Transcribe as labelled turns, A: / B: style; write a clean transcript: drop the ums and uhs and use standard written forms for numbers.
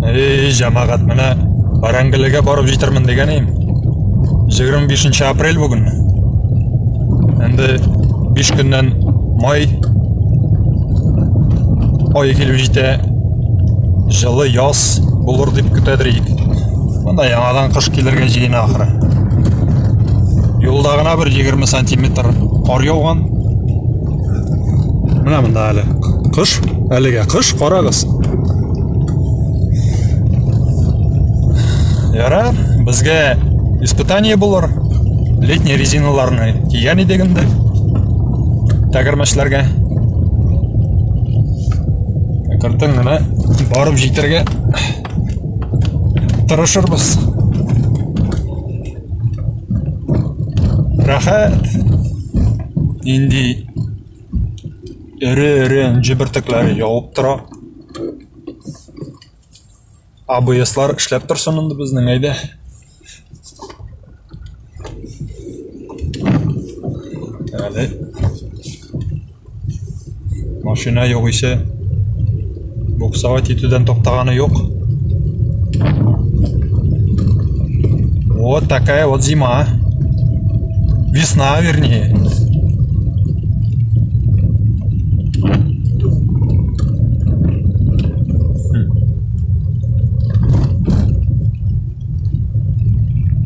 A: Эй, җәмәгать, менә Бәрәңгелегә барып җитермен дигән идем. 25 апрель бүген. Инде 5 көннән май ае килеп җитә. Җылы яз булыр дип көтәдер идек. Монда яңадан кыш килергә җыена ахры. Юлда гына бер 20 сантиметр кар яуган. Менә монда әле кыш, әлегә кыш, карагыз. Ярар, безгә испытание булыр. Летний резиналарны кигән идек инде. Тәгәрмәчләргә. Әкертен генә барып җитәргә тырышырбыз. Рәхәт. Нинди эре-эре энҗе бөртекләре явып тора. АБСлар эшләп торсын инде безнең, әйдә. Әле машина юк исә буксовать итүдән туктаганы юк. Вот такая вот зима. Весна, вернее.